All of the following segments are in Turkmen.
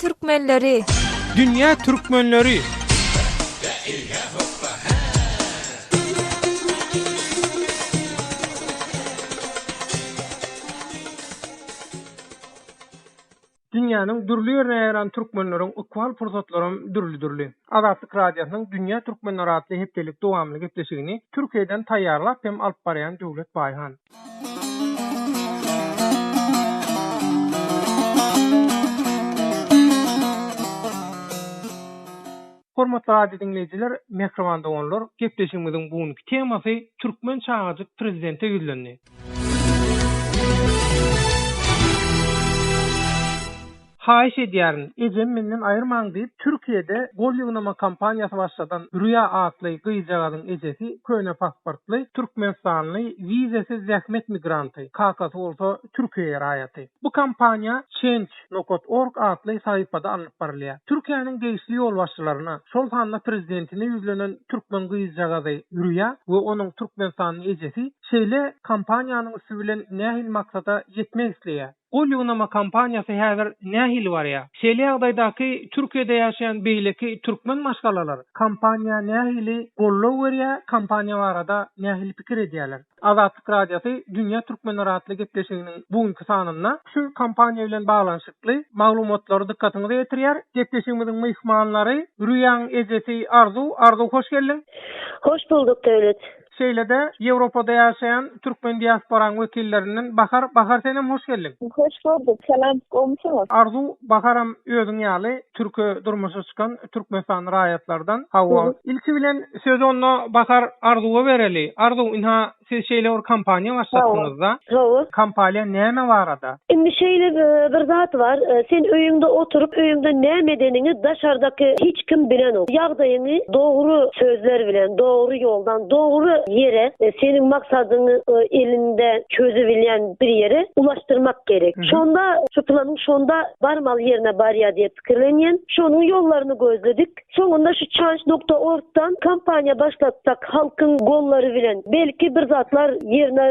türkmenleri! Dünýä türkmenleri! Dünýäniň dürli ýerine ýaýran türkmenleriň ykbal pursatlaram dürli-dürli. Azatlyk Radiosynyň Dünýä türkmenleri atly hepdelik dowamly gepleşigini Türkiýeden taýýarlap hem alyp barýan Döwlet Baýhan. Hormatly radio diňleýjiler, mähriban doganlar, gepleşigimiziň bu günki temasy Türkmen çagajyk prezidente ýüzlendi. Haýyş edýärin, ejemi menden aýyrmaň diýip, Türkiýede gol ýygnama kampaniýasy başladan Rüýa atly gyzjagazyň ejesi köne pasportly türkmenistanly wizasiz zähmet migranty, kakasy bolsa Türkiýe raýaty. Bu kampaniýa Change. Nokat org atly sahypada alnyp barylýar. Türkiýäniň degişli ýolbaşçylaryna, şol sanda prezidentine ýüzlenen türkmen gyzjagazy Rüýa we onuň türkmenistanly ejesi şeýle kampaniýanyň üsti bilen nähili maksada ýetmek isleýär? Gol ýygnama kampaniýasy häzir nähili barýar? Şeýle ýagdaýdaky Türkiýede ýaşaýan beýleki türkmen maşgalalar kampaniýa nähili goldaw berýär, kampaniýa barada nähili pikir edýärler? Azatlyk Radiosy Dünýä Türkmenleri atly gepleşiginiň bu günki sanynda şu kampaniýa bilen baglanyşykly maglumatlary dykgatyňyza ýetirýär. Gepleşigimiziň myhmanlary Rüýaň ejesi Arzuw. Arzuw hoş geldiň. Hoş bulduk Döwlet. Şeýle-de Ýewropada ýaşaýan türkmen diasporaň wekillerinden Bahar. Bahar senem hoş geldiň. Hoş gördük. Salam. Gowumysyňyz? Arzuw, Baharam özüň ýaly türke durmuşa çykan Türkmenistan raýatlardan. Hawa. Ilki bilen sözi onda Bahar Arzuwa bereli. Arzuw, ynha siz şeýle bir kampaniýa başlatdyňyzda. Hawa. Kampaliýa näme barada? Indi şeýle bir zat bar, sen öýüňde oturyp, öýüňde näme edeniňi daşardaky hiç kim bilenok. Ýagdaýyňy dogry sözler bilen, dogry ýoldan, dogry ýere, seniň maksadyňy elinde çözübilýän bir ýere ulaşdyrmak gerek. Şonda şu planyň şonda barmaly ýerine barýar diýip pikirlenýän. Şonuň ýollaryny gözledik. Soňunda şu Change nokta org-dan kampaniýa başlatsak, halkyň gollary bilen, belki bir zatlar ýerine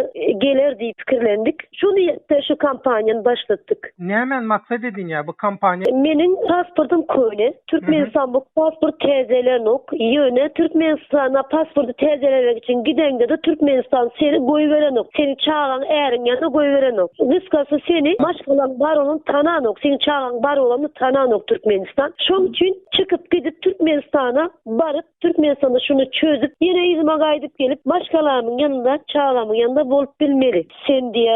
geler diýip pikirlendik. Şu niýetde şu kampaniýany başlatdyk. Nämäni maksat edinýär bu kampaniýa? Meniň pasportym köne. Türkmenistan bu pasport täzelenok. Ýöne Türkmenistana pasporty täzelemek üçin gideňde-de Türkmenistan seni goýberenok. Seniň çagaň äriň ýanyna goýberenok. Gysgasy seni maşgalaň bar bolany tananok. Seniň çagaň bar bolanyny tananok Türkmenistan. Şoň üçin çykyp gidip Türkmenistana baryp Türkmenistanda şuny çözüp ýene yzyma gaýdyp gelip maşgalamyň ýanynda çagamyň ýanynda bolup bilmeli. Sen diýe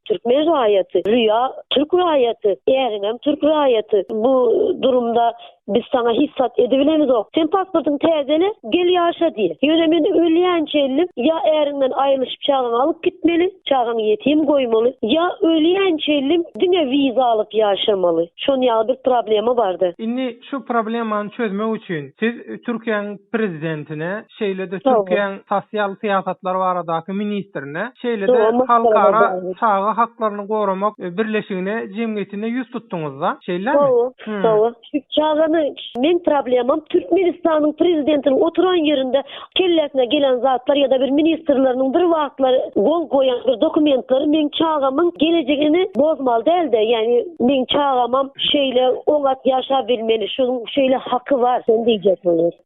türkmen raýaty, Rüýa türk raýaty, äriňem türk raýaty. Bu durumda biz saňa hiç zat edibilemizok. Sen pasportyňy täzele, gel ýaşa diýe. Ýöne men ölýänçä ellim ýa äriňden aýrylyşyp çagaňy alyp gitmeli, çagaňy ýetim goýmaly, ýa ölýänçä ellim diňe wiza alyp ýaşamaly. Şon ýaly bir problema bardy. Indi şu problemany çözmek üçin siz Türkiýäniň prezidentine, şeýle-de Türkiýäň sosial syýasatlar baradaky ministrine, şeýle-de Halkara çaga haklaryny goramak birleşigine, jemgyýetine ýüz tutduňyz-da, şeýlemi? Hawa, hawa. Şu çagany, meň problemam Türkmenistanyň prezidentiniň oturan ýerinde kellesine gelen zatlar ýa-da bir ministrleriniň bir wagtlar gol goýan bir dokumentleri meň çagamyň gelejegini bozmaly dälde, ýagny meň çagamam şeýle oňat ýaşabilmeli, şunuň şeýle haky bar, şony diýjek bolýas.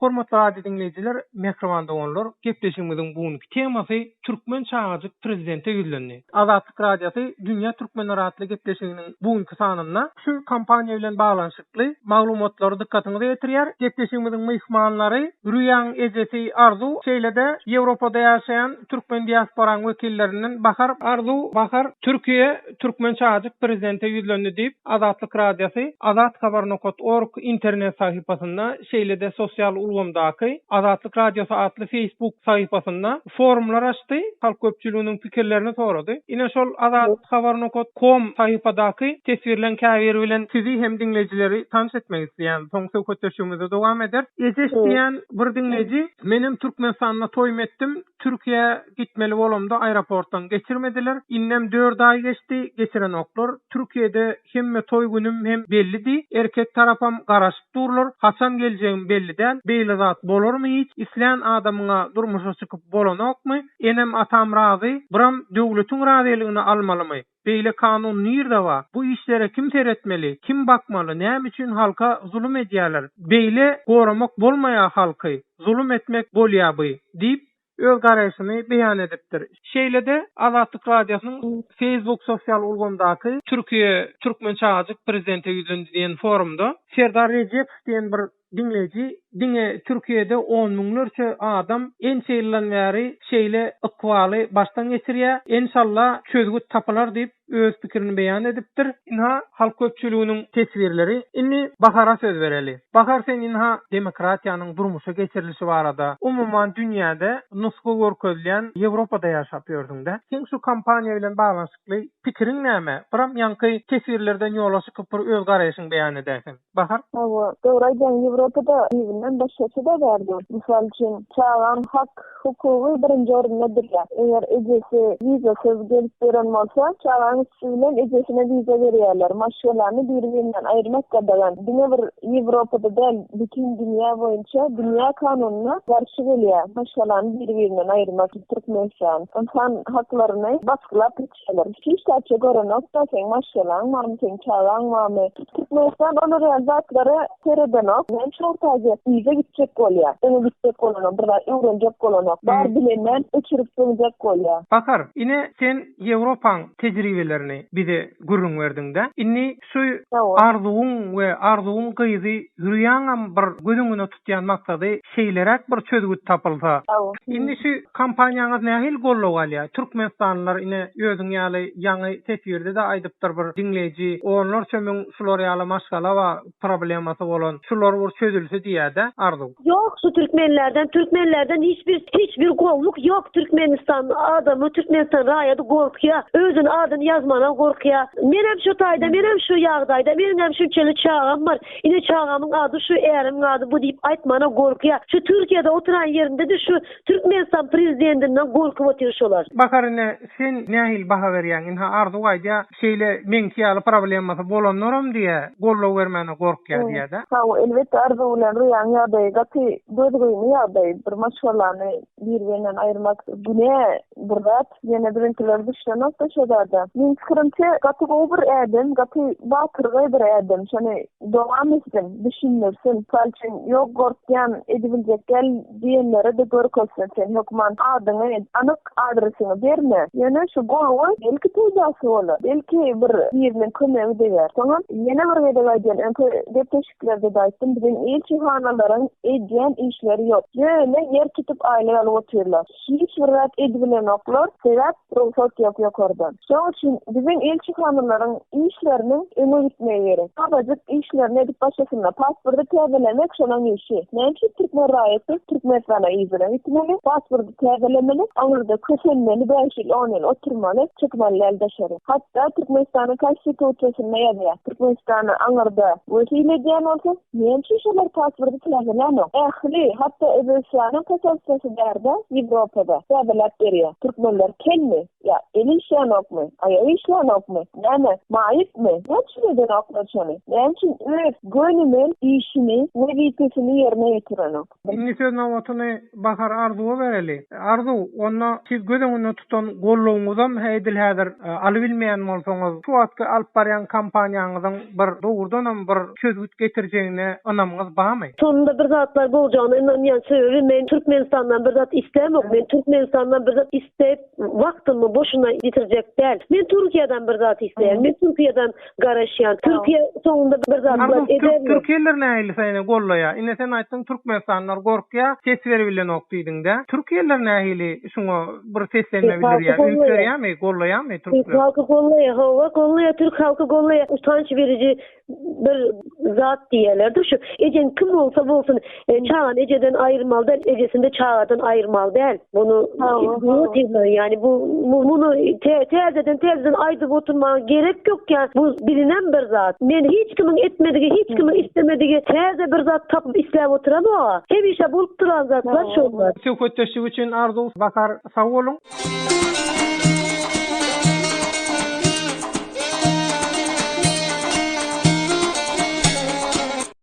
Hormatly radio diňleýjiler, mähriban doganlar, gepleşigimiziň bu günki temasy Türkmen çagajyk prezidente ýüzlendi. Azatlyk Radiosy Dünýä Türkmenleri atly gepleşiginiň bu günki sanynda şu kampaniýa bilen baglanyşykly maglumatlary dykgatyňyza ýetirýär. Gepleşigimiziň myhmanlary Rüýaň ejesi Arzuw, şeýle-de Ýewropada ýaşaýan türkmen diasporaň wekillerinden Bahar Arzuw, Bahar, Türkiýe Türkmen çagajyk prezidente ýüzlendi diýip, Azatlyk Radiosy Azathabar nokat org internet sahypasynda, şeýle-de sosial ulgamdaky Azatlyk Radiosy atly Facebook sahypasynda forumlar açdy, halk köpçüliginiň pikirlerini sorady. Ine şol Azathabar nokat kom sahypadaky teswirleň käbiri bilen sizi hem diňleýjileri tanyş etmek isleýän. Soň söhbetdeşligimizi dowam ederis. Ejeş diýen bir diňleýji, Menem Türkmenistanda toýumy etdim, Türkiýä gitmeli bolamda aeroportdan geçirmediler. Indem dört aý geçdi, geçirenoklar. Türkiýede hemme toý günüm hem bellidi. Erkek tarapam garaşyp durlar. Haçan geljegim belli däl. Beýle zat bolarmy hiç? Islän adamyňa durmuşa çykyp bolanokmy? Enem atam razy, biram döwletiň razylygyny almalymy? Beýle kanun nirde bar? Bu işlere kim seretmeli? Kim bakmaly? Näme üçin halka zulum edýäler? Beýle goramak bolmaýar halky, zulum etmek bolýa by diýip, öz garaýşyny beýan edipdir. Şeýle-de Azatlyk Radiosynyň Facebook sosial ulgamdaky Türkiýe türkmen çagajyk prezidente ýüzlendi diýen forumda Serdar Rejepow diýen bir diňleýji diňe Türkiýede on müňlerçe adam ençe ýyldan bäri şeýle ykbaly başdan geçirýär, enşalla çözgüt tapylar diýip öz pikirini beýan edipdir. Ynha halk köpçüliginiň teswirleri. Indi Bahara söz bereli. Bahar sen ynha demokratiýanyň durmuşa geçirilişi barada, umuman dünýäde nusga görkezilýän Ýewropada ýaşap ýörsüňdä. Seň şu kampaniýa bilen baglanyşykly pikiriň näme? Biram ýaňky teswirlerden ýola çykyp bir öz garaýşyňy beýan edäýseň. Bahar. Hawa, dogry aýdýaň, Ýewropada düýbünden başgaça-da bärde. Mysal üçin, çagaň hak hukugy birinji orunda durýar. Eger ejesi wizasyz gelip ýören bolsa, çagaň üsti bilen ejesine wiza berýärler. Maşgalany biri-birinden aýyrmak gadagan. Diňe bir Ýewropada däl, bütin dünýä boýunça dünýä kanunyna garşy gelýär maşgalany biri-birinden aýyrmak. Türkmenistan ynsan haklaryny basgylap Olar hiç zatça görenok-da, seň maşgalaň barmy, seň çagaň barmy? Türkmenistan olar ýaly zatlara seredenok. Näme üçin orta Aziýa yza gitjek bolýar? Öňe gitjek bolanok, bir zat öwrenjek bolanok. Bar bilenden öçürip zyňjak bolýar. Bahar, ine sen Ýewropaň tejribelerini bize gürrüň berdiň-dä. Indi şu Arzuwyň we Arzuwyň gyzy Hürýaňam bir göz öňüne tutýan maksady şeýleräk bir çözgüt tapylsa. Indi şu kompaniýaňyz nähili goldaw alýar? Türkmenistanlylar ine özüň ýaly ýaňy teswirde-de aýdypdyr bir diňleýji onlarça müň şular ýaly maşgala bar problemasy bolan şular bir çözülse diýýär-dä Arzuw. Ýok şu türkmenlerden türkmenlerden hiç bir hiç bir gowluk ýok Türkmenistan adamy Türkmenistan raýady gorkýa özüni adyny ýazmana gorkýa menem şu taýda menem şu ýagdaýda meniňem şunçaly çagam bar ine çagamyň ady şu ärimiň ady bu diýip aýtmana gorkýa şu Türkiýede oturan ýerindede şu Türkmenistan prezidendinden gorkup otyr şolar. Bahar ine sen nähili baha berýäň ynha Arzuw aýdýa şeýle meňki ýaly problemasy bolanlaram diýä goldaw bermäne gorkýa diýädä. Hawa elbetde Arzuw bilen Rüýaň ýagdaýy gaty gözgyny ýagdaý bir maşgalany bir birinden aýyrmak günä bir zat ýöne biziňkiler düşünenokda şo zada. Meň pikirimçe gaty gowy bir ädim gaty batyrgaý bir ädim şony dowam etsin düşündirsin mysal üçin ýok gorkýan edibiljek däl Diýenlere-de görkezsin sen hökman adyňy, anyk adresiňi berme. Ýöne şu gol goý, belki peýdasy bolar. Belki bir biriniň kömegi deger. Soňam ýene bir gezek aýdýan, öňki gepleşiklerde-de aýtdym, biziň ilçihanalaryň edýän işleri ýok. Ýöne ýer tutup aýlyk alyp otyrlar. Hiç bir zat edibilenoklar, sebäp rugsat ýok ýokardan. Şoň üçin biziň ilçihanalaryň işleriniň öňe gitmegi gerek. Azajyk işlerini edip başlasynlar. Pasporty täzelemek şolaň işi. Näme üçin türkmen raýaty Türkmenistana yzyna gitmeli, pasporty täzelemeli, aňyrda kösenmeli, bäş ýyl, on ýyl oturmaly, çykmaly däl daşary. Hatda Türkmenistanyň Konstitusiýasynda ýazýar. Türkmenistany aňyrda wekil edýän bolsa, Näme üçin şolar pasporty täzelänok? Ähli, hatda Özbegistanyň posolstwosy bärde, Ýewropada, täzeläp berýär. Türkmenler kelmi? Ýa eli işlänokmy? Aýagy işlänokmy? Näme, maýypmy? Näme üçin edenoklar şony? Näme üçin öz gönümel işini, wezipesini ýerine ýetirenok? Indi söz nobatyny Bahar Arzuwa bereli. Arzuw, onda siz göz öňünde tutan goldawyňyzam edil häzir alybilmeýän bolsaňyz, şu wagtky alyp barýan kampaniýaňyzyň bir dogrudanam bir çözgüt getirjegine ynamyňyz barmy? Sonunda bir zatlar boljagyna ynanýan sebäbi men Türkmenistandan bir zat islämok men Türkmenistandan bir zat isläp wagtymy boşuna ýitirjek däl men Türkiýeden bir zat isleýän men Türkiýeden garaşýan Türkiýe soňunda bir zatlar edermi? Türkiýeler nähili seni gollaýar ine sen aýtdyň Türkmenistanlylar gorkýar ses beribilenok diýdiňdä Türkiýeler nähili şuňa bir seslenme bildirýär üns berýärmi gollaýarmy türkler? Türk halky gollaýar hawa gollaýar türk halky gollaýar utanç beriji bir zat diýerlerdi şu ejeň kim bolsa bolsun e, çagany ejeden aýyrmaly däl ejesini-de çagadan aýyrmaly däl bunu bu yani bu bunu te, täzeden täzeden aýdyp oturmaga gerek ýok ýa bu bilinen bir zat men hiç kimiň etmedigi hiç kimiň islemedigi täze bir zat tapyp isläp oturamok hemişe bolup duran zatlar şolar Söhbetdeşlik üçin Arzuw Bahar sag boluň.